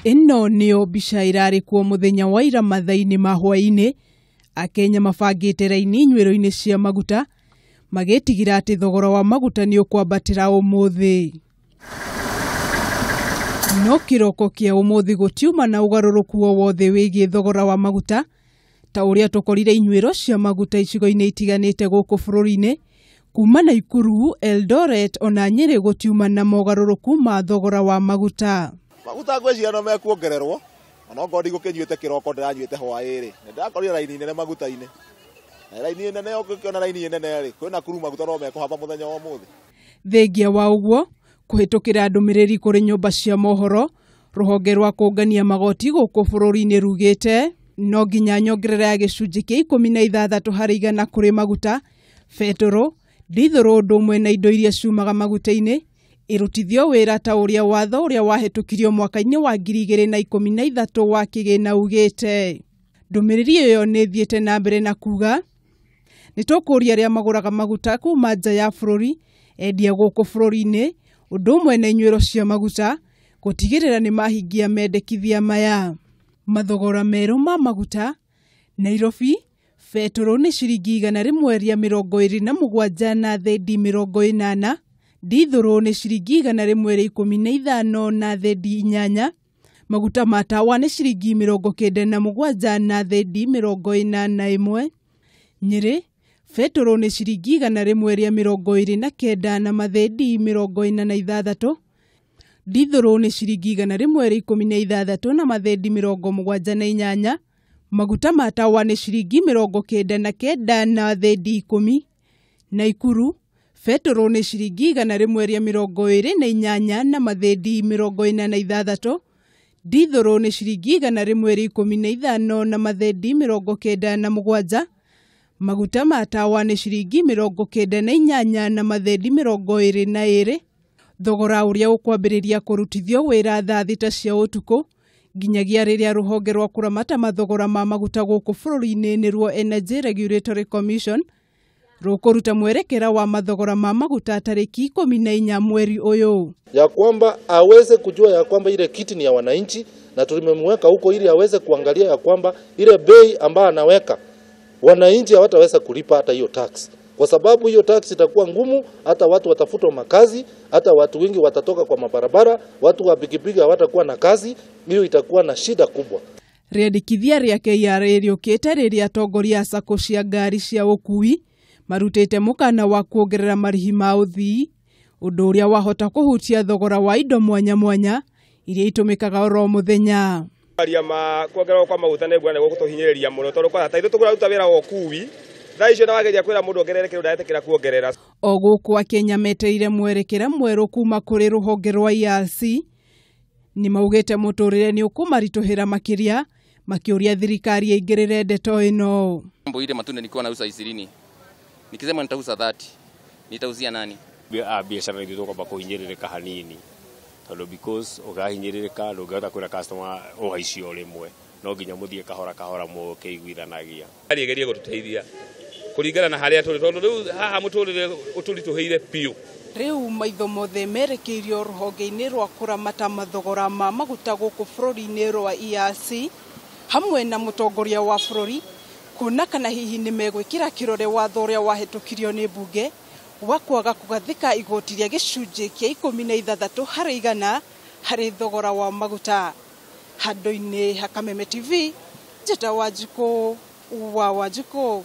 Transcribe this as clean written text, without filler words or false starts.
Ĩno nĩyo mbica ĩrarĩ kuo mũthenya wa ira mathaa-inĩ ma hwaĩ-inĩ, Akenya mabangĩte raini inyuĩro-inĩ cia maguta magĩtigĩra atĩ thogora wa maguta nĩ ũkwambatĩra ũmũthĩ. No kĩroko kĩa ũmũthĩ gũtiuma na ũgarũrũku o wothe wĩgiĩ thogora wa maguta ta ũrĩa tũkorire inyuĩro cia maguta icigo-inĩ itiganĩte gũkũ bũrũri-inĩ kuma Naikuru, Eldoret ona Nyĩrĩ gũtiuma na mogarũrũku ma thogora wa maguta. Maguta ngwĩciria no mekuongererwo ona okorwo ndigũkĩnyuĩte kĩroko ndĩranyuĩte hwaĩ-rĩ, nĩndĩrakorire raini nene maguta-inĩ. Na raini nene ũngĩkĩona raini nene rĩ, kwĩna kuru maguta no mekũhamba mũthenya wa ũmũthĩ. Thengia wa ũguo kũhĩtũkĩra ndũmĩrĩri kũrĩ nyũmba cia mohoro, rũhonge rwa kũngania magoti gũkũ bũrũri-inĩ rugĩte no nginya nyongerera ya gĩcunjĩ kĩa 16 harĩ igana kũrĩ maguta, betũrũ, ndithũrũ ũndũ ũmwe na indo iria ciumaga maguta-inĩ ĩrutithio wĩra ta ũrĩa watho ũrĩa wahĩtũkirio mwaka-inĩ wa 2013 wa kĩgĩna ugĩte. Ndũmĩrĩri ĩyo nĩ ĩthiĩte na mbere na kuga nĩ tũkũria arĩa magũraga maguta kuma nja ya bũrũri, endia gũkũ bũrũri-inĩ ũndũ ũmwe na inyuĩro cia maguta gũtigĩrĩra nĩ mahingia mendekithia maya. Mathogora merũ ma maguta Nairobi betũrũ nĩ ciringi 127 na thendi 80, ndithũrũ nĩ ciringi 115 na thendi 8, maguta ma tawa nĩ ciringi 97 na thendi 81, Nyĩrĩ betũrũ nĩ ciringi 129 na mathendi 46, ndithũrũ nĩ ciringi 116 na mathendi 78, maguta ma tawa nĩ ciringi 99 na thendi 10, Naikuru betũrũ nĩ ciringi 128 na mathendi 46, ndithũrũ nĩ ciringi 115 na mathendi 97, maguta ma tawa nĩ ciringi 98 na mathendi 22. Thogora ũrĩa ũkwambĩrĩria kũrutithio wĩra thaa 6 cia ũtukũ nginyagia rĩrĩa rũhonge rwa kũramata mathogora ma maguta gũkũ bũrũri-inĩ nĩruo Energy Regulatory Commission rũkũruta mwerekera wa mathogora ma maguta tarĩki 14 mweri ũyũ, ya kwamba aweze kujua ya kwamba ile kiti ni ya wananchi na tulimemweka huko ili aweze kuangalia ya kwamba ile bei ambayo anaweka wananchi hawataweza kulipa hata hiyo tax, kwa sababu hiyo tax itakuwa ngumu, hata watu watafutwa makazi, hata watu wengi watatoka kwa mabarabara, watu wa pikipiki hawatakuwa na kazi, hiyo itakuwa na shida kubwa. Rĩandĩkithia rĩa KRA rĩũkĩte rĩrĩa atongoria a sacco cia ngari cia ũkuui marutĩte mũkana wa kuongerera marĩhi ma ũthii, ũndũ ũrĩa wahota kũhutia thogora wa indo mwanya mwanya iria itũmĩkaga oro mũthenya. Aria ma kuongererwo kwa maguta nĩ nguona gũgũtũhinyĩrĩria mũno tondũ kwa ta ithuĩ tũkũraruta wĩra wa ũkuui thaa icio na wageria kwĩra mũndũ ongerere kĩndũ ndaretĩkĩra kuongerera. O gũkũ Akenya metereire mwerekera mwerũ kuma kũrĩ rũhonge rwa ERC nĩ maugĩte mũtũrĩre nĩ ũkũmaritũhĩra makĩria, makĩũria thirikari ĩingĩrĩre ndeto ĩno. Mambo ile matunda nilikuwa nauza 20, nikisema nitauza 30 nitauzia nani? Biashara ithu tũkwamba kũhinyĩrĩrĩka hanini tondũ because ũkahinyĩrĩrĩka ndũngĩhota kwĩra customer ũhaicie o rĩmwe, no nginya mũthiĩ kahora kahora mũkĩiguithanagia. Ĩgerie gũtũteithia kũringana na harĩa tũrĩ tondũ rĩu haha mũtũrĩre ũtũritũhĩire biũ. Rĩu maitho mothe merekeirio rũhonge-inĩ rwa kũramata mathogora ma maguta gũkũ bũrũri-inĩ rwa ERC hamwe na mũtongoria wa bũrũri kuona kana hihi nĩ megwĩkĩra kĩrore watho ũrĩa wahĩtũkirio nĩ mbunge wa kwaga kũgathĩka igoti rĩa gĩcunjĩ kĩa 16 harĩ igana harĩ thogora wa maguta. Handũ-inĩ ha Kameme TV, Njĩta Wanjikũ wa Wanjikũ.